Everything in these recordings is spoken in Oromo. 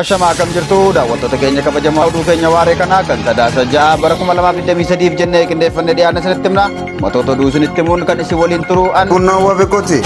Ashamaa akkam jirtu daawwattoota keenya kabajamoo oduu keenya waaree kanaa kan Sadaasa 6 bara 2023f jennee qindeeffannee dhiyaanne isinitti himna. Matoota oduu isinitti himuun kan isin waliin turu an Kunnaa wabekooti.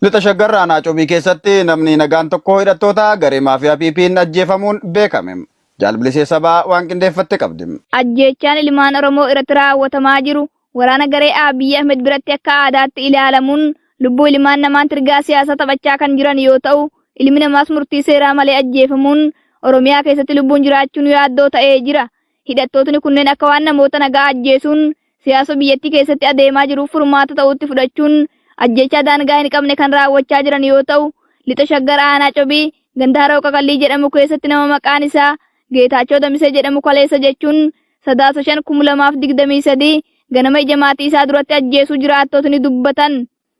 Lixa Shaggar aanaa Cobii keessatti namni nagaan tokko hidhattoota garee maafiyaa PP'n ajjeefamuun beekame. Jaal Bilisee Sabaa waan qindeeffatte qabdi. Ajjeechaan ilmaan Oromoo irratti raawwatamaa jiru waraana garee Abiy Ahmed biratti akka aadaatti ilaalamuun lubbuu ilmaan namaan tirgaa siyaasaa taphachaa kan jiran yoo ta'u, ilmi namaas murtii seeraa malee ajjeefamuun Oromiyaa keessatti lubbuun jiraachuun yaaddoo ta'ee jira. Hidhattootni kunneen akka waan namoota nagaa ajjeesuun siyaasa biyyattii keessatti adeemaa jiruuf furmaata ta'utti fudhachuun ajjeechaa daangaa hin qabne kan raawwachaa jiran yoo ta'u, Lixa Shaggar aanaa Cobii ganda Haroo Qaqallii jedhamu keessatti nama maqaan isaa Geetaachoo Damisee jedhamu kaleessa jechuun Sadaasa 5, 2023 ganama ija maatii isaa duratti ajjeesuu jiraattotni dubbatan.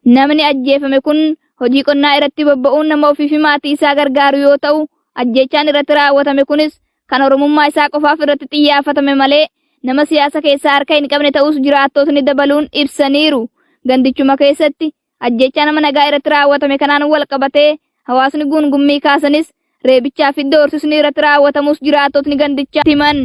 Namni ajjeefame kun hojii qonnaa irratti bobba'uun nama ofii fi maatii isaa gargaaru yoo ta'u, ajjeechaan irratti raawwatame kunis kan Oromummaa isaa qofaaf irratti xiyyaafatame malee nama siyaasa keessaa harka hin qabne ta'uus jiraattotni dabaluun ibsaniiru. Gandichuma keessatti ajjeechaa nama nagaa irratti raawwatame kanaan wal qabatee hawaasni guungummii kaasanis reebichaa fi doorsisni irratti raawwatamus jiraattotni gandichaa himan.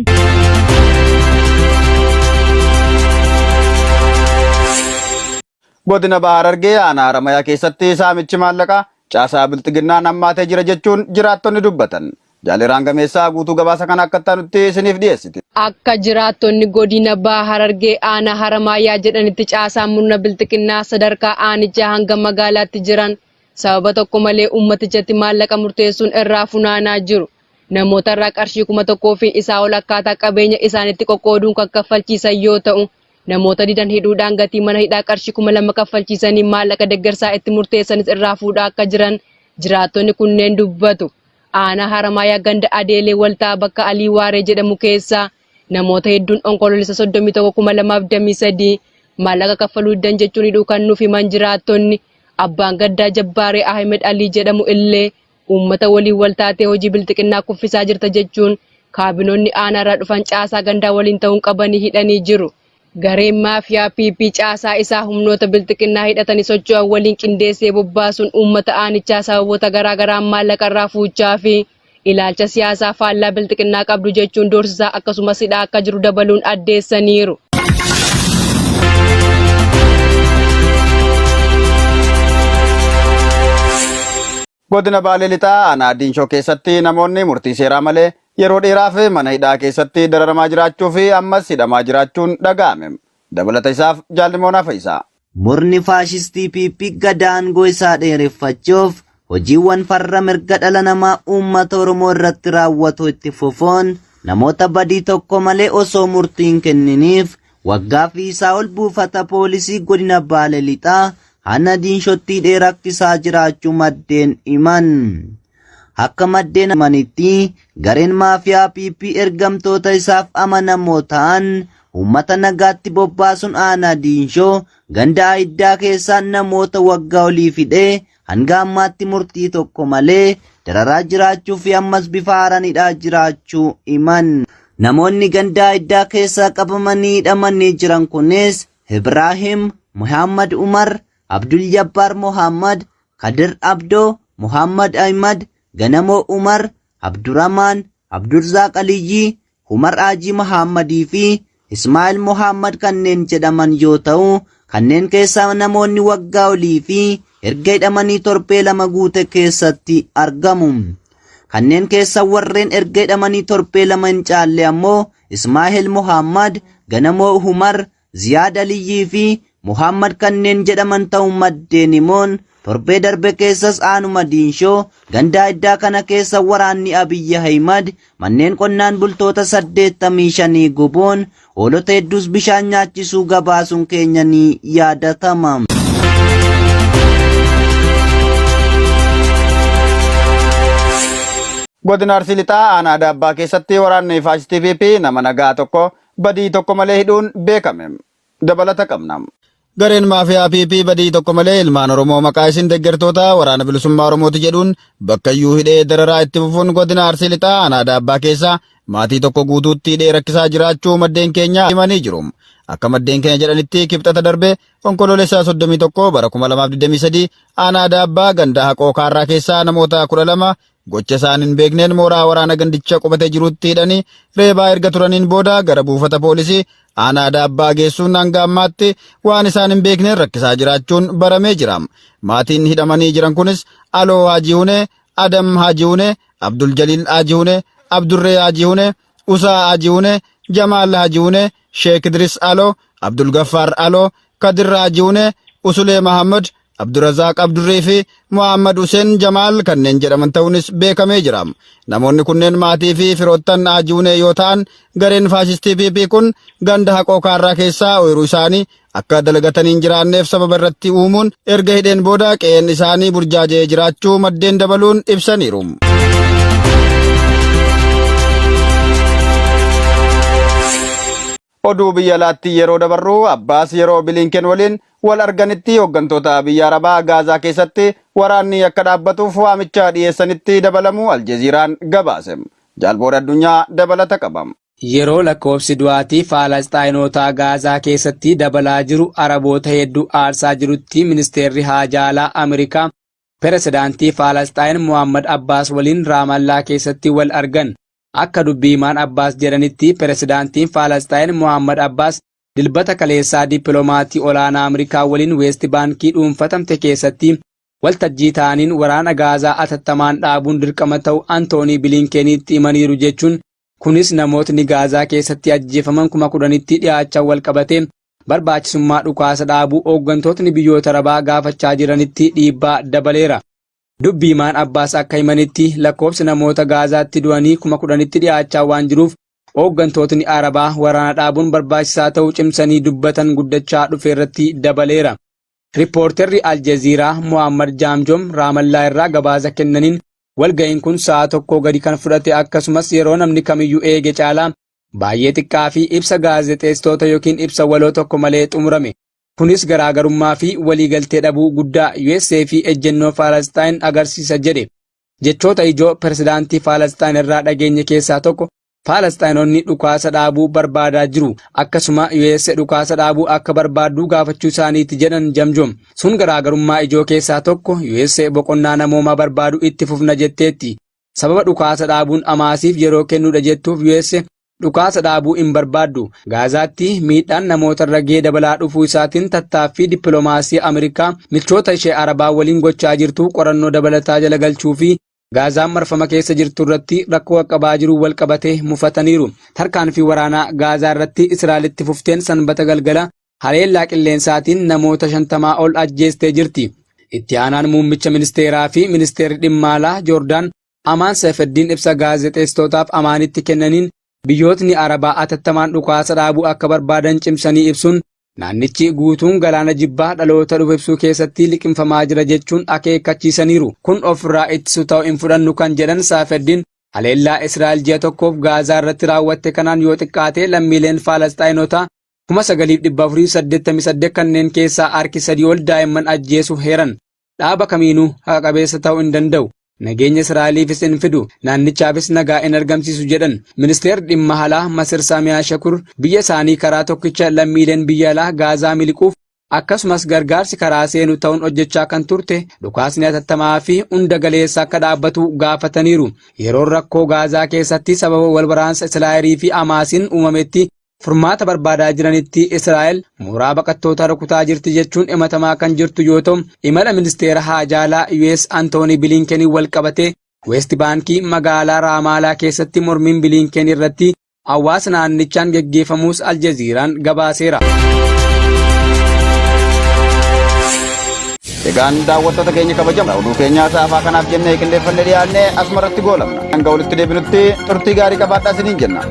Godina Baha Harargee aanaa Haramayaa keessatti saamichi maallaqaa caasaa bilxiginnaan hammaatee jira jechuun jiraattonni dubbatan. Jaaliraan Gameessaa guutuu gabaasa kana akka itti aanutti isiniif dhiyeessiti. Akka jiraattonni godina Baha Harargee aanaa Haramaayaa jedhanitti caasaan murna bilxiginnaa sadarkaa aanichaa hanga magaalaatti jiran sababa tokko malee uummatichatti maallaqa murteessuun irraa funaanaa jiru. Namoota irraa qarshii 1000 fi isaa ol akkaataa qabeenya isaaniitti qoqqooduun kan kaffalchiisan yoo ta'u, Namoota didan hidhuudhaan gatii mana hidhaa qarshii 2000 kaffalchiisanii maallaqa deggersaa itti murteessanis irraa fuudhaa akka jiran jiraattonni kunneen dubbatu. Aanaa Haramaayaa ganda Adeelee Waltaa bakka Alii Waaree jedhamu keessaa namoota hedduun Onkoloolessa 31, 2023 maallaqa kaffaluu diddan jechuun hidhuu kan nuuf himan jiraattonni, Abbaan Gaddaa Jabbaaree Ahimed Alii jedhamu illee uummata waliin wal taatee hojii bilxiqinnaa kuffisaa jirta jechuun kaabinoonni aanaarraa dhufan caasaa gandaa waliin ta'uun qabanii hidhanii jiru. Gareen maafiyaa PP caasaa isaa humnoota bilxiqinnaa hidhatanii socho'an waliin qindeessee bobbaasuun uummata aanichaa sababoota garaa garaan maallaqa irraa fuuchaa fi ilaalcha siyaasaa faallaa bilxiqinnaa qabdu jechuun doorsisaa akkasumas hidhaa akka jiru dabaluun addeessaniiru. Godina Baalee Lixaa aanaa Diinshoo keessatti namoonni murtii seeraa malee yeroo dheeraaf mana hidhaa keessatti dararamaa jiraachuu fi ammas hidhamaa jiraachuun dhaga'ame. Dabalata isaaf Jaalli Fayisaa. Murni faashistii PP gada aangoo isaa dheereffachuuf hojiiwwan farra mirga dhala namaa uummata Oromoo irratti raawwatu itti fufuun namoota badii tokko malee osoo murtii hin kenniniif waggaa fi isaa ol buufata poolisii godina Baale Lixaa Aanaa Diinshootti hidhee rakkisaa jiraachuu maddeen himan. Akka maddeen himanitti gareen maafiyaa PP ergamtoota isaaf amanamoo ta'an uummata nagaatti bobbaasuun aanaa Diinshoo ganda Ayiddaa keessaa namoota waggaa olii fidhee hanga ammaatti murtii tokko malee dararaa jiraachuu fi ammas bifa haaraan hidhaa jiraachuu himan. Namoonni ganda Ayiddaa keessaa qabamanii hidhamanii jiran kunis Ibraahim Muhammad Umar, Abdul Jabbaar Muhammad, Kadir Abdoo, Muhammad Ahmad, Ganamoo Umar, Abdurrahman, Abdurzaaq Aliyyii, Umar Haajii Muhammadii fi Ismaa'il Muhammad kanneen jedhaman yoo ta'u, kanneen keessaa namoonni waggaa olii fi erga hidhamanii torbee 2 guute keessatti argamu. Kanneen keessa warreen erga hidhamanii torbee 2 hin caalle ammoo Ismaa'il Muhammad, Ganamoo Umar, Ziyaad Aliyyii fi Muhammad kanneen jedhaman ta'uu maddeen himuun torbee darbe keessas aanuma Diinshoo ganda Ayiddaa kana keessa waraanni Abiyyi Ahimad manneen qonnaan bultoota 85 gubuun hoolota hedduus bishaan nyaachisuu gabaasuun keenya ni yaadatama. Godina Arsii Lixaa aanaa Daabbaa keessatti waraanni faashistii PP nama nagaa tokko badii tokko malee hidhuun beekame. Dabalata qabna. Gareen maafiyaa PP badii tokko malee ilmaan Oromoo maqaa isin deggertoota waraana bilisummaa Oromooti jedhuun bakkayyuu hidhee dararaa itti fufuun godina Arsii Lixaa aanaa Daabbaa keessaa maatii tokko guutuutti hidhee rakkisaa jiraachuu maddeen keenya himanii jiru. Akka maddeen keenya jedhanitti kibxata darbe Onkoloolessa 31 bara 2023 aanaa Daabbaa ganda Haqoo Kaarraa keessaa namoota 12 gocha isaan hin beekneen mooraa waraana gandicha qubatee jirutti hidhanii reebaa erga turaniin booda gara buufata poolisii aanaa Daabbaa geessuun hanga ammaatti waan isaan hin beekneen rakkisaa jiraachuun baramee jira. Maatiin hidhamanii jiran kunis Aloo Haajii Hunee, Adam Haajii Hunee, Abdul Jaliil Haajii Hunee, Abdurree Haajii Hunee, Usaa Haajii Hunee, Jamaal Haajii Hunee, Sheek Idris Aloo, Abdul Gaffaar Aloo, Kadir Haajii Hunee, Usulee Mahammad, Abdurazaaq Abdurree fi Muhammad Hussein Jamaal kanneen jedhaman ta'uunis beekamee jira. Namoonni kunneen maatii fi firoottan Haajii Hunee yoo ta'an gareen faashistii PP kun ganda Haqoo Kaarraa keessaa ooyiruu isaanii akka dalagatanii hin jiraanneef sababa irratti uumuun erga hidheen booda qe'een isaanii burjaaja'ee jiraachuu maddeen dabaluun ibsaniiru. Oduu biyya alaatti yeroo dabarru Abbaas yeroo Biliinken waliin wal arganitti hooggantoota biyya Arabaa Gaazaa keessatti waraanni akka dhaabbatuuf waamicha dhiyeessanitti dabalamuu Aljeziiraan gabaase. Jaalboora addunyaa dabalata qaba. Yeroo lakkoofsi du'aatii Faalasxaayinootaa Gaazaa keessatti dabalaa jiru Araboota hedduu aarsaa jirutti ministeerri haajaa alaa Ameerikaa Pirezidaantii Faalasxaayin Muhammad Abbaas waliin Raamallaa keessatti wal argan. Akka dubbii himaan Abbaas jedhanitti Pirezidaantiin Faalasxaayin Muhammad Abbaas Dilbata kaleessaa dippilomaatii olaanaa Ameerikaa waliin Weest Baankii dhuunfatamte keessatti waltajjii ta'aniin waraana Gaazaa atattamaan dhaabuun dirqama ta'u Antoonii Biliinkeenitti himaniiru jechuun kunis namootni Gaazaa keessatti ajjeefaman 10,000tti dhiyaachaa wal qabatee barbaachisummaa dhukaasa dhaabuu hooggantootni biyyoota Arabaa gaafachaa jiranitti dhiibbaa dabaleera. Dubbii himaan Abbaas akka himanitti lakkoofsi namoota Gaazaatti du'anii 10,000tti dhiyaachaa waan jiruuf hooggantootni Arabaa waraana dhaabuun barbaachisaa ta'uu cimsanii dubbatan guddachaa dhufeerratti dabaleera. Riippoorterri Aljaziiraa Mohammad Jaamjoom Raamallaa irraa gabaasa kennaniin walga'iin kun sa'a tokkoo gadi kan fudhate akkasumas yeroo namni kamiyyuu eege caalaa baay'ee xiqqaa fi ibsa gaazexeessitoota yookiin ibsa waloo tokko malee xumurame. Kunis garaagarummaa fi waliigaltee dhabuu guddaa USA fi ejjennoo Faalasxaayin agarsiisa jedhe. Jechoota ijoo pirezidaantii Faalasxaayin irraa dhageenye keessaa tokko Faalasxaayinonni dhukaasa dhaabuu barbaadaa jiru. Akkasuma USA dhukaasa dhaabuu akka barbaadduu gaafachuu isaaniiti jedhan Jamjoom. Sun garaagarummaa ijoo keessaa tokko USA boqonnaa namoomaa barbaadu itti fufna jetteetti. Sababa dhukaasa dhaabuun Hamaasiif yeroo kennuudha jettuuf US dhukaasa dhaabuu hin barbaaddu. Gaazaatti miidhaan namoota irra gahee dabalaa dhufuu isaatiin tattaaffii dippiloomaasii Ameerikaa michoota ishee Arabaa waliin gochaa jirtu qorannoo dabalataa jala galchuu fi Gaazaan marfama keessa jirtu irratti rakkoo qaqqabaa jiru wal qabatee mufataniiru. Tarkaanfii waraanaa Gaazaa irratti Israa'elitti fufteen sanbata galgala haleellaa qilleensaatiin namoota 50 ol ajjeestee jirti. Itti aanaan muummicha ministeeraa fi ministeerri dhimma alaa Joordaan Amaan Seefeddiin ibsa gaazexeessitootaaf Amaanitti kennaniin biyyootni Arabaa atattamaan dhukaasa dhaabuu akka barbaadan cimsanii ibsuun naannichi guutuun galaana jibbaa dhaloota dhufu ibsuu keessatti liqimfamaa jira jechuun akeekkachiisaniiru. Kun ofirraa ittisu ta'u hin fudhannu kan jedhan Saafeddiin haleellaa Israa'el ji'a tokkoof Gaazaa irratti raawwatte kanaan yoo xiqqaate lammiileen Faalastaayinotaa 9,488 kanneen keessaa harki sadii ol daa'imman ajjeesuu heeran. Dhaaba kamiinuu haqa qabeessa ta'uu hin danda'u. Nageenya Israa'eliifis hin fidu, naannichaafis nagaa hin argamsiisu jedhan. Ministeerri dhimma alaa Masir Saamiyaa Shakur biyya isaanii karaa tokkicha lammiileen biyya alaa Gaazaa miliquuf akkasumas gargaarsi karaa seenu ta'uun hojjechaa kan turte dhukaasni hatattamaa fi hunda galeessa akka dhaabbatu gaafataniiru. Yeroon rakkoo Gaazaa keessatti sababa wal waraansa Israa'elii fi Hamaasiin uumametti furmaata barbaadaa jiranitti Israa'el mooraa baqattootaa rukutaa jirti jechuun himatamaa kan jirtu yoo ta'u, imala ministeera haajaa alaa US Antoonii Biliinkeniin wal qabatee Weest Baankii magaalaa Raamaalaa keessatti mormiin Biliinken irratti hawaasa naannichaan geggeeffamuus Aljaziiraan gabaaseera. Egaan daawwattoota keenya kabajama oduu keenyaa saafaa kanaaf jennee qindeeffannee dhiyaannee asuma irratti goolabna. Hanga walitti deebinutti turtii gaarii qabaadhaa isiniin jenna.